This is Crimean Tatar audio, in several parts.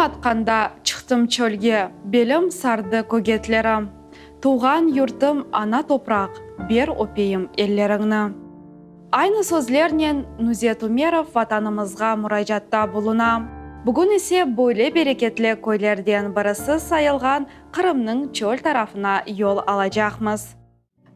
atqanda çıqtım çölge, Belim sardı kögetlerim. Tuvğan yurtum, ana topraq, Ber öpeyim elleriñni. Aynı sözlernen Nuzet Ümerov Vatanımızğa muracaatta buluna. Bugün ise böyle bereketli köylerden birisi sayılğan Qırımnıñ çöl tarafına yol alacaqmız.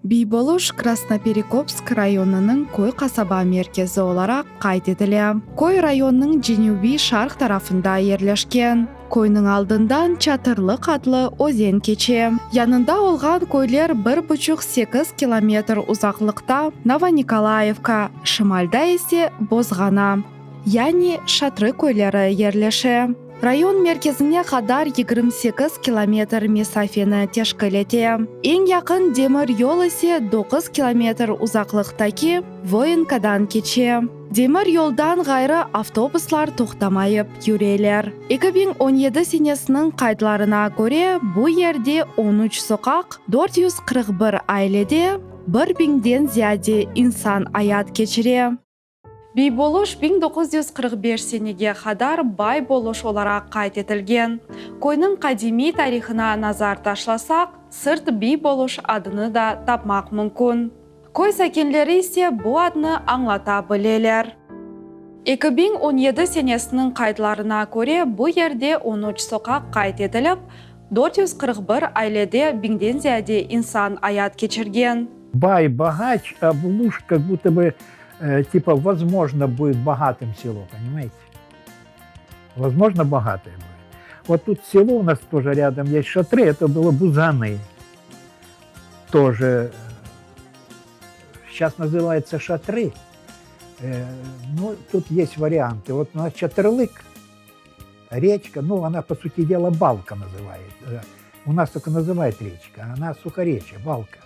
Biyboluş Krasnoperekopsk rayonınıñ köy-qasaba merkezi olaraq qayd etile. Köy rayonnıñ cenübiy-şarq tarafında yerleşken. Köyniñ aldından Çatırlıq adlı özen keçe. Yanında olğan köyler bir buçuq sekiz kilometr uzaqlıqta Novonikolayevka, şimalda ise Bozğana, yani Şatrı köyleri yerleşe. Rayon merkezine qadar 28 kilometr mesafeni teşkil ete. Eñ yaqın demir yol ise 9 kilometr uzaqlıqtaki Voinkadan keçe. Demir yoldan ğayrı avtobuslar toqtamayıp yüreler. 2017 senesiniñ qaydlarına köre, bu yerde 13 soqaq, 441 ailede bir biñden ziyade insan ayat keçire. Biyboluş 1945 senege qadar Bay Boluş olaraq qayd etilgen. Köyniñ qadimiy tarihına nazar taşlasaq, Sırt Biyboluş adını da tapmaq mümkün. Köy sakinleri ise bu adnı añlata bileler. 2017 senesiniñ qaydlarına köre, bu yerde 13 soqaq qayd etilip, 441 ailede biñden ziyade insan ayat keçirgen. Bay, богач, а Булуш как будто бы, типа, возможно, будет богатым село, понимаете? Возможно, богатое будет. Вот тут село у нас тоже рядом есть Шатры, это было Бузаны. Тоже сейчас называется Шатры. Ну, тут есть варианты. Вот у нас Чатырлык, речка, ну, она, по сути дела, балка называется. У нас только называют речка, она сухоречье, балка.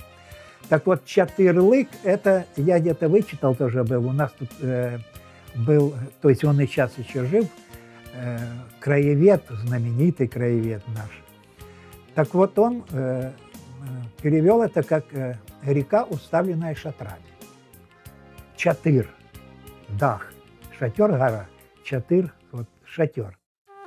Так вот, Чатырлык, это я где-то вычитал тоже был, у нас тут э, был, то есть он и сейчас еще жив, э, краевед, знаменитый краевед наш. Так вот, он э, перевел это как э, река, уставленная шатрами. Чатыр, дах, шатер гора, чатыр, вот шатер.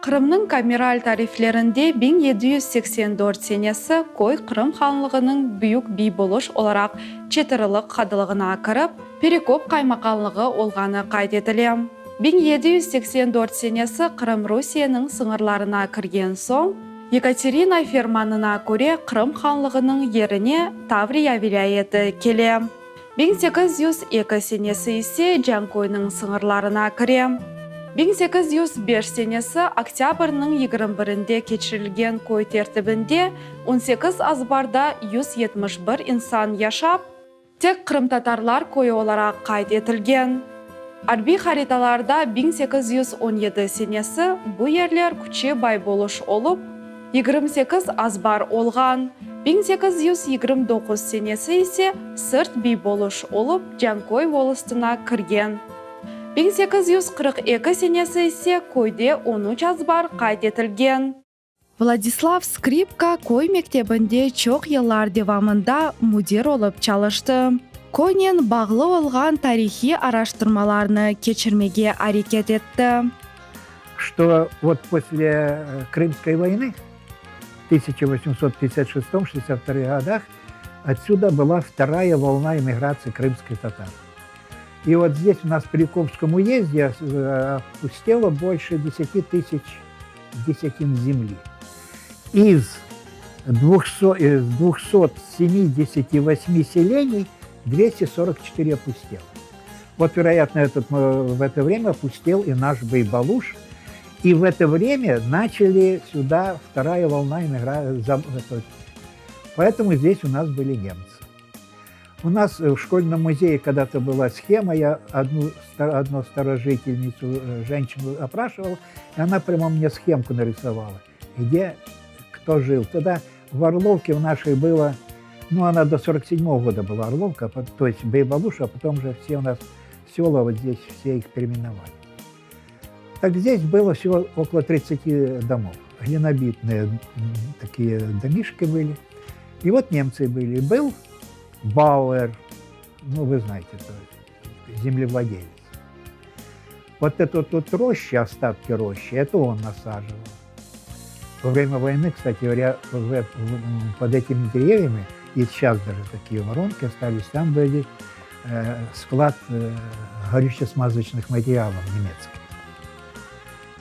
Qırımnıñ kameral tariflerinde 1784 senesi köy Qırım hanlığınıñ Büyük Biyboluş olaraq Çetirılık qadılığına kirip, Perekop qaymaqanlığı olğanı qayd etile. 1784 senesi Qırım Rusiyeniñ sıñırlarına kirgen soñ, Yekaterina fermanına köre Qırım hanlığınıñ yerine Tavriya vilâyeti kele. 1802 senesi ise Canköyniñ sıñırlarına kire. 1805 senesi oktâbrniñ 21-inde keçirilgen köy tertibinde 18 azbarda 171 insan yaşap, tek qırımtatarlar köyü olaraq qayd etilgen. Arbiy haritalarda 1817 senesi bu yerler Küçi Bayboluş olıp, 28 azbar olğan, 1829 senesi ise Sırt Biyboluş olıp Canköy volostına kirgen. 1842 senesi ise köyde 13 azbar qayd etilgen. Vladislav Skripka köy mektebinde çoq yıllar devamında müdir olıp çalıştı. Köynen bağlı olğan tarihiy araştırmalarnı keçirmege areket etti. Что вот после Крымской войны в 1856-62 годах отсюда была вторая волна эмиграции крымских татар. И вот здесь у нас в Перекопском уезде опустело больше 10 тысяч десятин земли. Из 200, из 278 селений 244 опустело. Вот, вероятно, этот, в это время опустел и наш Бейбалуш. И в это время начали сюда вторая волна иммиграции. Поэтому здесь у нас были немцы. У нас в школьном музее когда-то была схема, я одну, одну старожительницу, женщину опрашивал, и она прямо мне схемку нарисовала, где кто жил. Тогда в Орловке в нашей было, ну, она до 47 -го года была Орловка, то есть Бейбалуша, а потом же все у нас села вот здесь, все их переименовали. Так здесь было всего около 30 домов. Глинобитные такие домишки были. И вот немцы были. Был Бауэр, ну, вы знаете, это землевладелец. Вот эту вот роща, остатки рощи, это он насаживал. Во время войны, кстати говоря, под этими деревьями, и сейчас даже такие воронки остались, там были э, склад э, горюче-смазочных материалов немецких.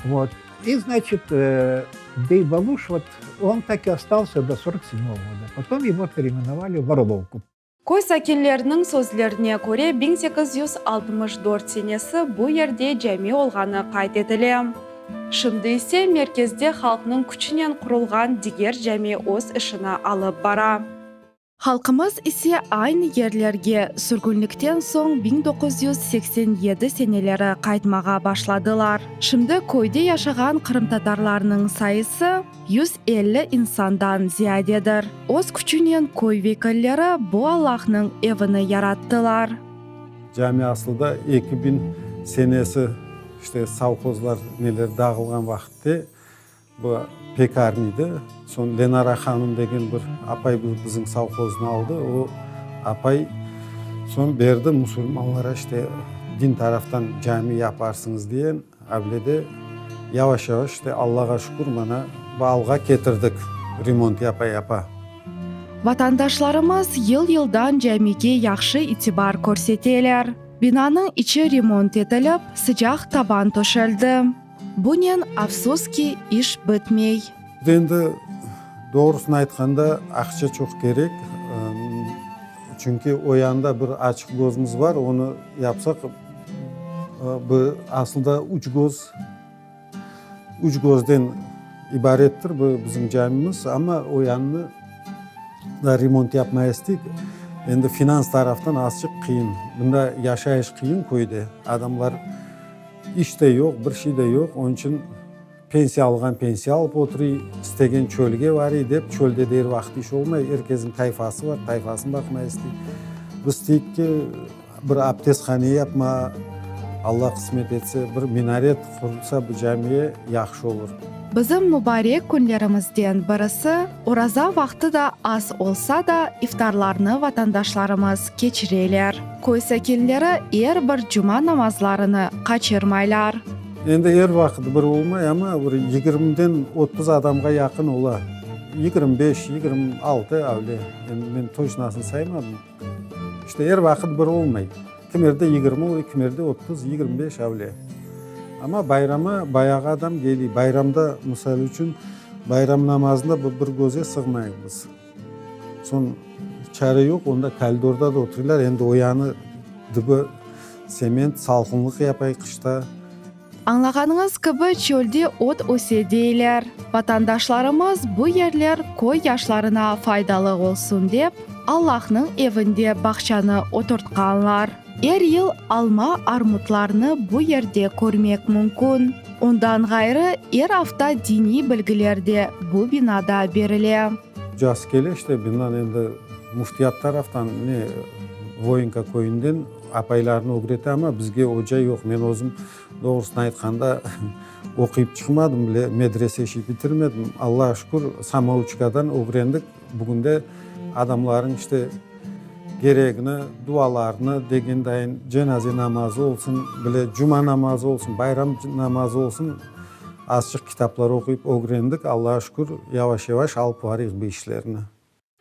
Вот. И, значит, э, Бей-Балуш, вот, он так и остался до 47 года. Потом его переименовали в Орловку. Köy sakinleriniñ sözlerine köre, 1864 senesi bu yerde cami olğanı qayd etile. Şimdi ise merkezde halqnıñ küçünen qurulğan diger cami öz işini alıp bara. Halqımız ise aynı yerlerge sürgünlikten soñ 1987 seneleri qaytmağa başladılar. Şimdi köyde yaşağan qırımtatarlarnıñ sayısı 150 insandan ziyadedir. Öz küçünen köy vekilleri bu Allahnıñ evini yarattılar. Cami aslı da 2000 senesi, işte sovhozlar neler dağılğan vaqıtte bu pekarniydi. Soñ Lenara hanım degen bir apay bizim sovhoznı aldı. O apay soñ berdi musulmanlara, işte din taraftan cami yaparsıñız diyen. Avlede yavaş-yavaş işte Allağa şükür mana bu alğa ketirdik remont yapa-yapa. Vatandaşlarımız yıl-yıldan camige yahşı itibar körseteler. Binanıñ içi remont etilip, sıcaq taban töşeldi. Bunen, afsus ki, iş bitmey. Endi doğrusını aytqanda, aqça çoq kerek, çünki o yanda bir açıq közümiz bar, onı yapsaq, bu aslında üç köz, üç közden ibarettir bu bizim camimiz, amma o yannı da remont yapmaya isteyik. Endi finans taraftan azçıq qıyın. Bunda yaşayış qıyın köyde, adamlar iş de yoq, bir şey de yoq, onıñ içün Pensiya alğan pensiya alıp oturuy, istegen çölge varıy dep, çölde de er vaqıt iş olmay, er kesniñ tayfası bar, tayfasını baqmay istey. Biz isteyik ki, bir abdesthane yapma, Alla qısmet etse, bir minaret qurulsa bu camiye, yahşı olur. Bizim mubarek künlerimizden birisi, oraza vaqtı da az olsa da, iftarlarnı vatandaşlarımız keçireler. Köy sakinleri er bir cuma namazlarını qaçırmaylar. Endi er vaqıt bir olmay, amma bir yigirmiden 30 adamğa yaqın ola. 25, 26 avle, endi men toçnasını saymadım. İşte er vaqıt bir olmay. Kimerde 20 ola, kimerde 30, 25 avle. Amma bayrama bayağı adam keliy. Bayramda, misal içün, bayram namazında bir köze sığmaymız. Soñ çare yoq, onda koridorda da oturırlar. Endi o yanı dibi tsement, salqınlıq yapay qışta. Añlağanıñız kibi, çölde ot öse deyler. Vatandaşlarımız bu yerler köy yaşlarına faydalı olsun dep, Allahnıñ evinde bağçanı oturtqanlar. Er yıl alma, armutlarnı bu yerde körmek mümkün. Ondan ğayrı, er afta diniy bilgiler de bu binada berile. Yaz kele, işte, bundan endi müftiyat taraftan, ne, Voinka köyünden apaylarnı ögrete, amma bizge oca yoq. Men özüm, doğrusını aytqanda, oquyıp çıqmadım bile, medrese işi bitirmedim. Allağa şükür, samouçkadan ögrendik. Bugünde adamlarnıñ, işte, keregini, dualarını degen dayın, cenaze namazı olsun, bile cuma namazı olsun, bayram namazı olsun, azçıq kitaplar oquyıp ögrendik, Allağa şükür, yavaş-yavaş alıp varıyıq bu işlerni.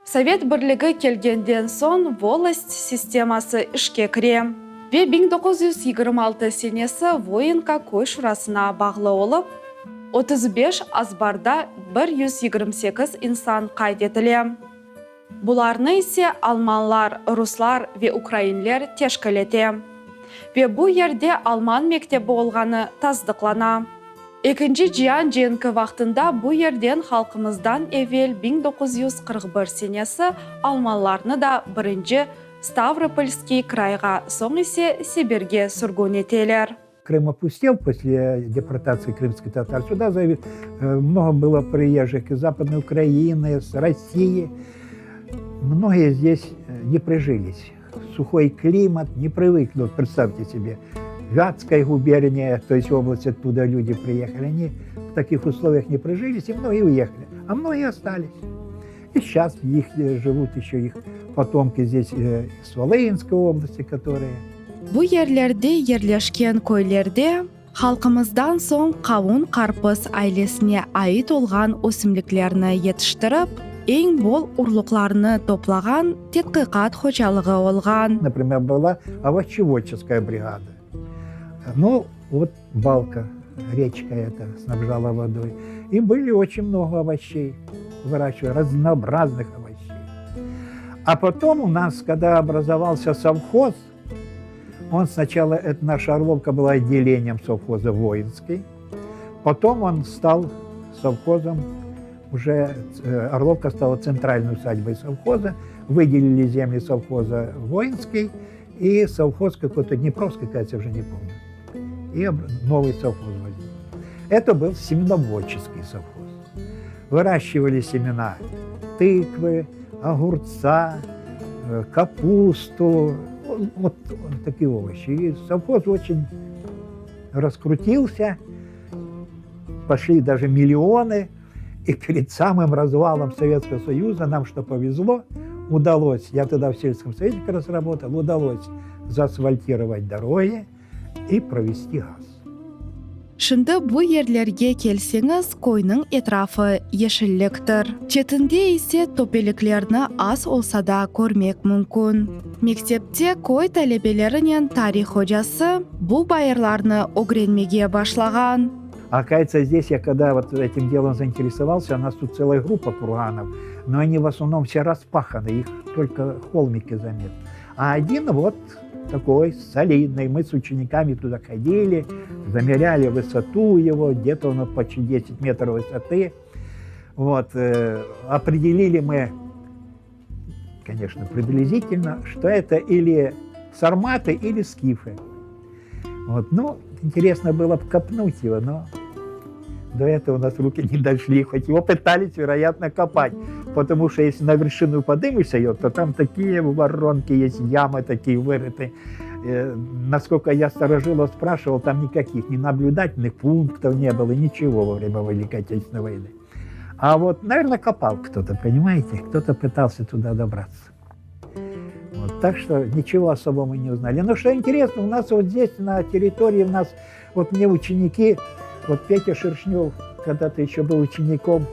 Sovet Birligi kelgenden soñ volost sisteması işke kire ve 1926 senesi Voinka köy şurasına bağlı olıp, 35 azbarda 128 insan qayd etile. Bularnı ise almanlar, ruslar ve ukrainler teşkil ete. Ve bu yerde alman mektebi olğanı tasdıqlana. Ekinci cian cenki vaqtında bu yerden halqımızdan evel 1941 senesi almanlarnı da birinci Stavropolskiy krayğa, soñ ise Sibirge sürgün eteler. Крым опустел после депортации крымских татар. Сюда э, много было приезжих из Западной Украины, с России. Многие здесь э, не прижились. Сухой климат, не привыкли. Вот представьте себе, Вятская губерния, то есть область, оттуда люди приехали, они в таких условиях не прижились, и многие уехали, а многие остались. И сейчас их э, живут еще их потомки здесь из Волынской области, которые. Bu yerlerde yerleşken köylerde. Halqımızdan soñ qavun-qarpız ailesine ait olğan ösümliklerni yetiştirip, eñ bol urluqlarnı toplağan tedqiqat hocalığı olğan. Naprimer, была овощеводческая бригада. Ну, вот балка, речка эта снабжала водой. И были очень много овощей, выращивали, разнообразных овощей. А потом у нас, когда образовался совхоз, он сначала, это наша Орловка была отделением совхоза Воинский, потом он стал совхозом, уже э, Орловка стала центральной усадьбой совхоза, выделили земли совхоза Воинский и совхоз какой-то Днепровский, кажется, уже не помню. И новый совхоз возник. Это был семеноводческий совхоз. Выращивали семена тыквы, огурца, э, капусту, вот такие овощи. И совхоз очень раскрутился, пошли даже миллионы. И перед самым развалом Советского Союза нам что повезло, удалось, я тогда в сельском совете как раз работал, удалось заасфальтировать дороги и провести газ. Şimdi bu yerlerge kelseñiz, köyniñ etrafı yeşilliktir. Çetinde ise töpeliklerni az olsa da körmek mümkün. Mektepte köy talebelerinen tarih hocası bu bayırlarnı ögrenmege başlağan. Оказывается, здесь я когда вот этим делом заинтересовался, у нас тут целая группа курганов, но они в основном все распаханы, их только холмики заметны. А один вот такой солидный, мы с учениками туда ходили, замеряли высоту его, где-то он почти 10 метров высоты. Вот, э, определили мы, конечно, приблизительно, что это или сарматы, или скифы. Вот, ну, интересно было бы копнуть его, но до этого у нас руки не дошли, хоть его пытались, вероятно, копать. Потому что если на вершину подымешься ее, то там такие воронки есть, ямы такие вырыты. Э, насколько я старожилов спрашивал, там никаких ни наблюдательных пунктов не было, ничего во время Великой Отечественной войны. А вот, наверное, копал кто-то, понимаете? Кто-то пытался туда добраться. Вот, так что ничего особого мы не узнали. Но что интересно, у нас вот здесь на территории у нас, вот мне ученики, вот Петя Шершнев, когда-то еще был учеником,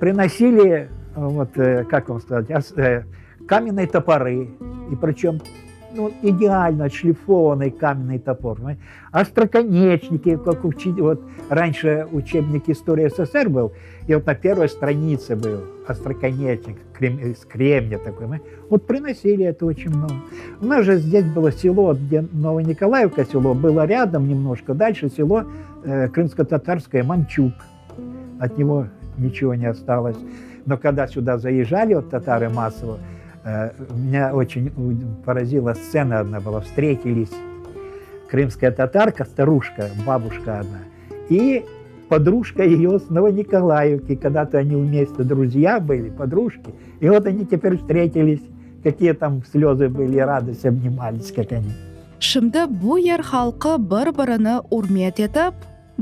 приносили, вот, э, как вам сказать, э, каменные топоры, и причем ну, идеально отшлифованный каменный топор. Остроконечники, как учи, вот раньше учебник истории СССР был, и вот на первой странице был остроконечник крем, из кремня такой. Вот приносили это очень много. У нас же здесь было село, где Новониколаевка село, было рядом немножко, дальше село э, крымско-татарское Мамчук. От него ничего не осталось. Но когда сюда заезжали вот татары массово, э, меня очень поразила сцена одна была. Встретились крымская татарка, старушка, бабушка одна, и подружка ее с Новониколаевки. Когда-то они вместе друзья были, подружки. И вот они теперь встретились. Какие там слезы были, радость, обнимались, как они. Şimdi bu yer halqı bir-birini ürmet etip,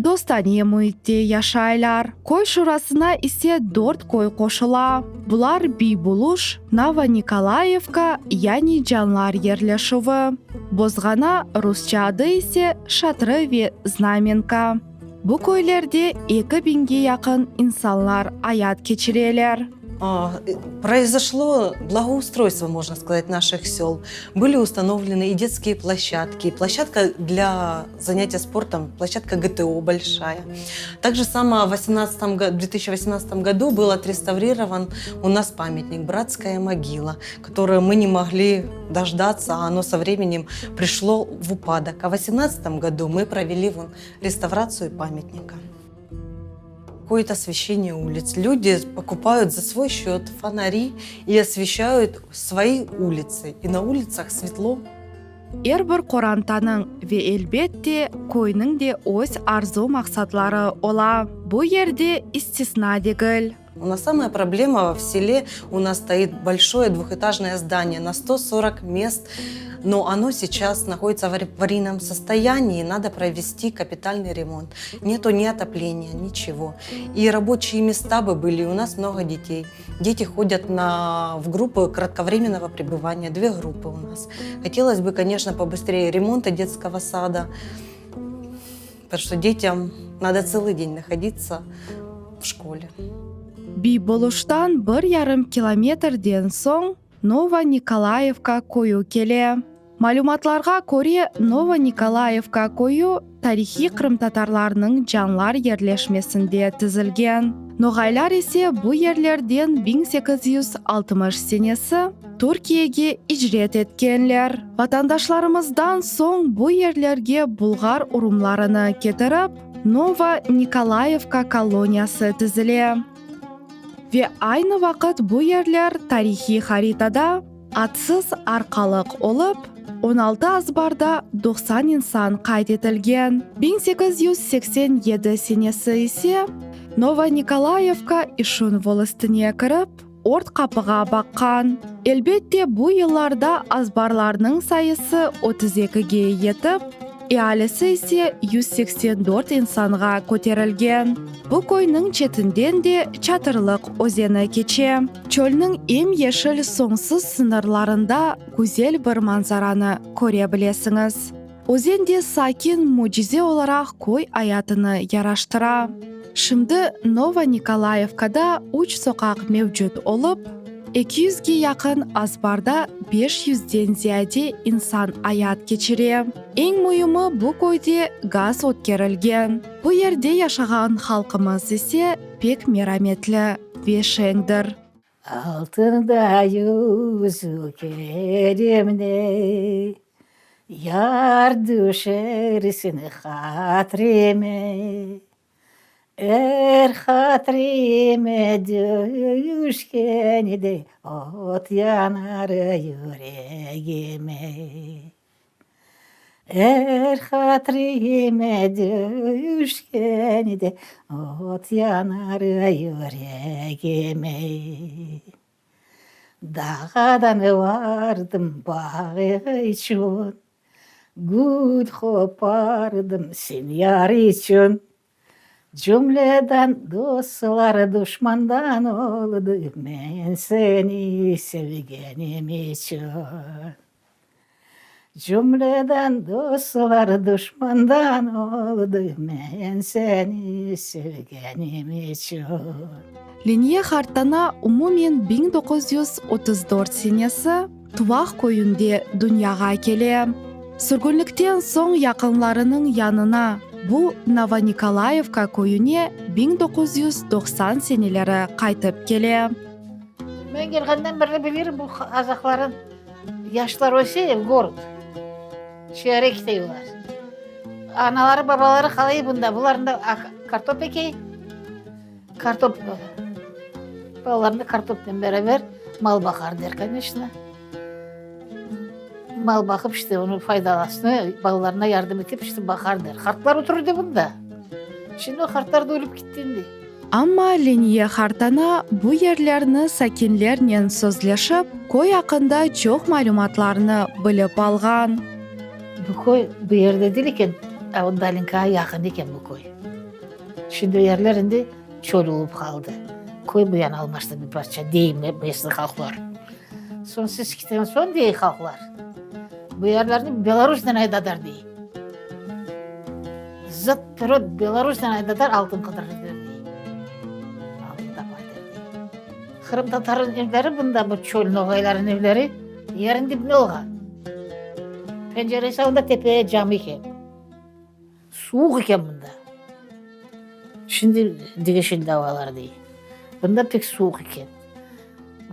dostane müitte yaşaylar. Köy şurasına ise dört köy qoşula. Bular Biy-Buluş, Novonikolayevka, yani Canlar yerleşüvi, Bozğana, rusça adı ise Şatrı ve Znamenka. Bu köylerde eki biñge yaqın insanlar ayat keçireler. Произошло благоустройство, можно сказать, наших сел. Были установлены и детские площадки, и площадка для занятия спортом, площадка ГТО большая. Также само в 2018 году был отреставрирован у нас памятник «Братская могила», которую мы не могли дождаться, а оно со временем пришло в упадок. А в 2018 году мы провели вон реставрацию памятника. Какое-то освещение улиц. Люди покупают за свой счет фонари и освещают свои улицы. И на улицах светло. Er bir qorantanıñ ve, elbette, köyniñ de öz arzu-maqsatları ola. Bu yerde istisna degil. У нас самая проблема в селе, у нас стоит большое двухэтажное здание на 140 мест, но оно сейчас находится в аварийном состоянии, надо провести капитальный ремонт. Нету ни отопления, ничего. И рабочие места бы были, у нас много детей. Дети ходят на, в группы кратковременного пребывания, две группы у нас. Хотелось бы, конечно, побыстрее ремонта детского сада. Потому что детям надо целый день находиться в школе. Beyboluştan bir yarım kilometrden soñ Novonikolaevka köyü kele. Malümatlarğa köre, Novonikolaevka köyü tarihiy qırımtatarlarnıñ canlar yerleşmesinde tizilgen. Noğaylar ise bu yerlerden 1860 senesi Türkiyege icret etkenler. Vatandaşlarımızdan soñ bu yerlerge bulğar urumlarını ketirip, Novonikolaevka koloniyası tizile. Ve aynı vaqıt bu yerler tarihiy haritada adsız arqalıq olıp, 16 azbarda 90 insan qayd etilgen. 1887 senesi ise Novonikolayevka İşün volostine kirip, Ort Qapığa baqqan. Elbette, bu yıllarda azbarlarnıñ sayısı 32-ge yetip, ealisi ise 184 insanğa köterilgen. Bu köyniñ çetinden de Çatırlıq özeni keçe. Çölniñ em yeşil soñsuz sıñırlarında güzel bir manzaranı köre bilesiñiz. Özen de sakin mücize olaraq köy ayatını yaraştıra. Şimdi Novonikolayevkada üç soqaq mevcut olıp, eki yüzge yaqın azbarda beş yüzden ziyade insan ayat keçire. Eñ müimi, bu köyde gaz ötkerilgen. Bu yerde yaşağan halqımız ise pek merametli ve şeñdir. Altında yüzüklerimni, Yar düşersin hatrime. Er hatrime düşkende, Ot yanar yüregime. Er hatrime düşkende, Ot yanar yüregime. Dağdan vardım bağ içün, Gül qopardım sen yar içün. Cümleden dostlar duşmandan oldı, Men seni sevgenim içün. Cümleden dostlar duşmandan oldı, Men seni sevgenim içün. Leniye qartana umumen 1934 senesi Tuvaq köyünde dünyağa kele. Sürgünlikten soñ yaqınlarınıñ yanına, bu Novonikolayevka köyüne 1990 seneleri qaytıp kele. Men kelgenden berli bilirim bu qazaqların yaşlar öse, v gorod, şeere kite olar. Anaları, babaları qalay bunda, bular mında kartop ekey, kartop, balalarını kartopnen beraber mal baqar der, koneçno. Mal baqıp, işte, onıñ faydalasını, balalarına yardım etip, işte, baqar der. Qartlar oturır bunda. Şimdi o qartlar da ölip kitti indi. Amma Leniye qartana bu yerlerni sakinlernen sözleşip, köy aqqında çoq malümatlarnı bilip alğan. Bu köy bu yerde değil eken, a o Dalinkağa yaqın eken bu köy. Şimdi o yerler indi çöl olıp qaldı. Köy bu yana almaştı bir parça, dey mesni halqlar. Soñ siz ketken soñ, dey halqlar, bu yerlerni Belarusnen aydadar, dey. Zıt turıp Belarusnen aydadar altın qıdırır, dey. Altın tapar, dey. Qırımtatarın evleri bunda, bu çöl noğayların evleri yerin dibine olğan. Penceresi onda tepeye cam eken. Suvuq eken bunda. Şimdi degeşildi avalar dey. Bunda pek suvuq eken.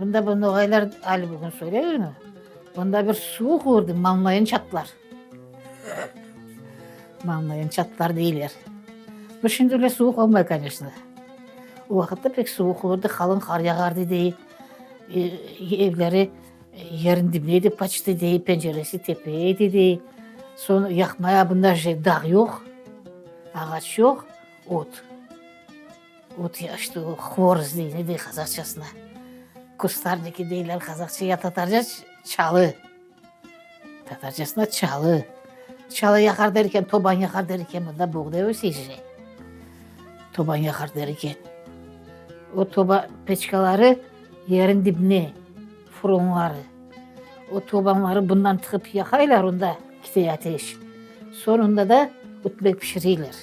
Bunda bu noğaylar ali bugün söyley onı. Bunda bir suvuq olurdı, mañlayın çatlar. Mañlayın çatlar deyler. Bu şimdi öyle suvuq olmay, koneçno. O vaqıtta pek suvuq olurdı, qalın qar yağardı dey. Evleri Yerin dibine edi poçti dey, penceresi tepe edi dey. Soñ yaqmaya bunda şey dağ yoq, ağaç yoq, ot. Ot ya işte o hvorost dey, ne dey qazaqçasına? Kustarniki deyler qazaqça ya tatarca çalı. Tatarcasına çalı. Çalı yaqar der eken, toban yaqar der eken, bunda buğday öse işte. Toban yaqar der eken. O toba peçkaları Yerin dibine, furunları, o tobanları bundan tıqıp yaqaylar, onda kite ateş. Soñunda da Ötmek pişireyler.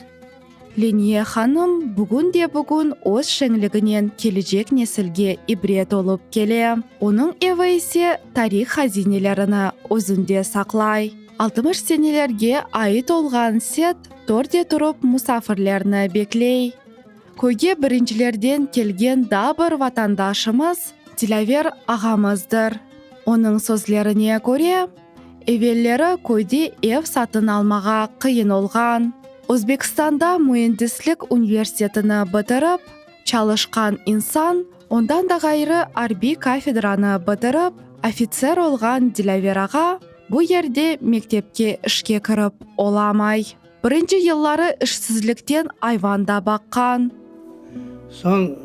Leniye hanım bugün de bugün öz şeñliginen kelecek nesilge ibret olıp kele. Onıñ evi ise tarih hazinelerini özünde saqlay. 60 senelerge ait olğan set törde turıp musafirlerni bekley. Köyge birincilerden kelgen daa bir vatandaşımız Dilâver ağamızdır. Onıñ sözlerine köre, evelleri köyde ev satın almağa qıyın olğan. Özbekistanda müendislik universitetini bitirip, çalışqan insan, ondan da ğayrı arbiy kafedranı bitirip, ofitser olğan Dilâver ağa bu yerde mektepke işke kirip olamay. Birinci yılları işsizlikten ayvan da baqqan. Soñ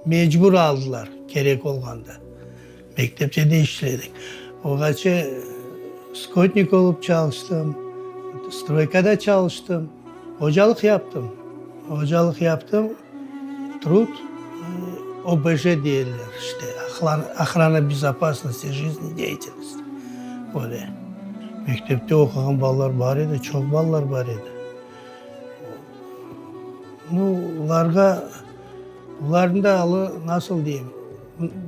mecbur aldılar, kerek olğanda. Mektepte de işledik. Oğaçe skotnik olıp çalıştım, stroykada çalıştım, ocalıq yaptım. Ocalıq yaptım, trud, OBJ deyerler, işte, ohrana bezopasnosti жизнедеятельности, öyle. Mektepte oquğan balalar bar edi, çoq balalar bar edi. Nu, olarğa, olarnıñ da alı, nasıl deyim,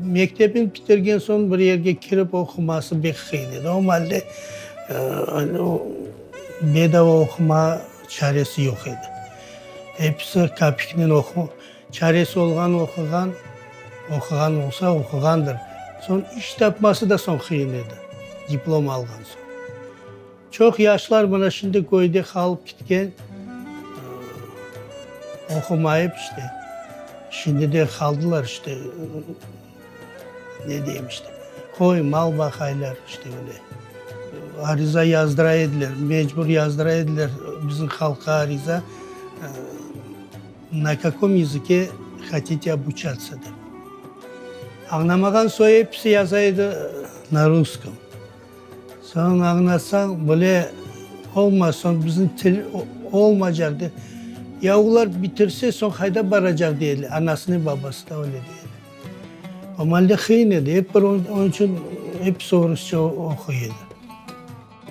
mektepni bitirgen soñ bir yerge kirip oquması bek qıyın edi. O maalde bedava oquma çaresi yoq edi. Episi kapiknen oqu, çaresi olğan oquğan, oquğan olsa oquğandır. Soñ iş tapması da soñ qıyın edi, diplom alğan soñ. Çoq yaşlar mına şimdi köyde qalıp kitken, oqumayıp işte, şimdi de qaldılar işte, ne deyim işte, qoy, mal baqaylar işte öyle. Ariza yazdıra ediler, mecbur yazdıra ediler bizim halqqa ariza, na kakom yazıke hotite obuçatsa dep. Añlamağan soy episi yaza edi na russkom. Soñ añlatsañ bile olmaz, soñ bizim til olmaycaq de. Ya olar bitirse, soñ qayda baracaq deyler, anasınen babası da öyle deyler. O maalde qıyın edi, ep bir onıñ içün episi orusça oquy edi.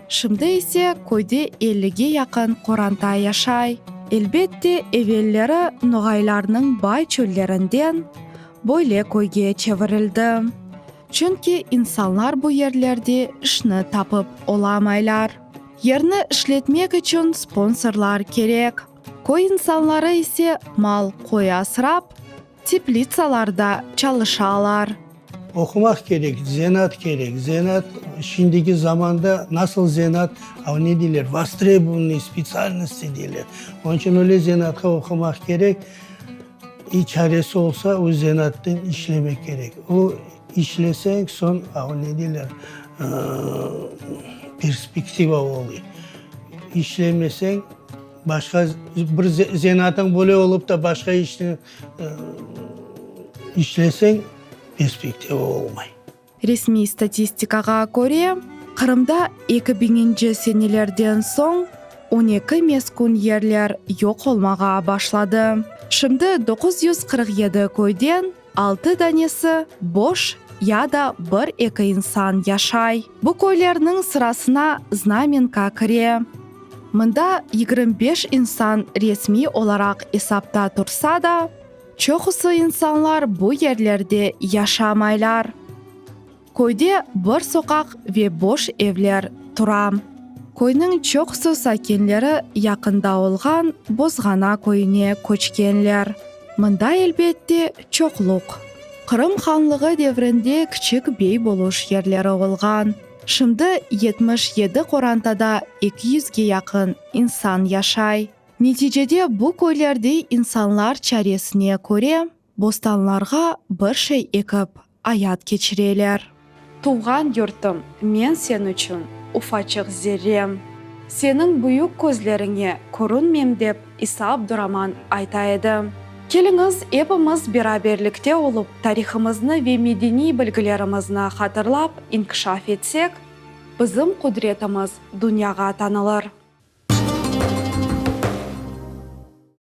Şimdi ise köyde ellige yaqın qoranta yaşay. Elbette, evelleri noğaylarnıñ bay çöllerinden böyle köyge çevirildi. Çünki insanlar bu yerlerde işni tapıp olamaylar. Yerni işletmek içün sponsorlar kerek. Köy insanları ise mal, qoy asrap, teplitsalarda çalışalar. Oqumaq kerek, zenaat kerek. Zenaat şimdiki zamanda nasıl zenaat, a ne deyler, vostrebovannıy spetsialnosti deyler. Onıñ içün öyle zenaatqa oqumaq kerek. İ çaresi olsa, o zenaatnen işlemek kerek. O işleseñ, soñ, a o ne deyler, perspektiva oluy. İşlemeseñ, başqa bir zenaatıñ böyle olıp da başqa işni işleseñ, perspektiva olmay. Resmiy statistikağa köre, Qırımda eki biñinci senelerden soñ on eki meskün yerler yoq olmağa başladı. Şimdi 947 köyden altı danesi boş ya da bir-eki insan yaşay. Bu köylerniñ sırasına Znamenka kire. Mında 25 insan resmiy olaraq esapta tursa da, Çoqusı insanlar bu yerlerde yaşamaylar. Köyde bir soqaq ve boş evler tura. Köyniñ çoqusı sakinleri yaqında olğan Bozğana köyüne köçkenler. Mında, elbette, çoqluq. Qırım hanlığı devrinde kiçik bey boluş yerleri olğan. Şimdi 77 qorantada eki yüzge yaqın insan yaşay. Neticede bu köylerde insanlar çaresine köre bostanlarğa bir şey ekip ayat keçireler. Tuvğan yurtum, men sen içün ufaçıq zerrem. Seniñ büyük közleriñe körünmem dep İsa Abduraman ayta edi. Keliñiz epimiz beraberlikte olıp tarihımıznı ve medeniy bilgilerimizni hatırlap inkişaf etsek, bizim qudretimiz dünyağa tanılır.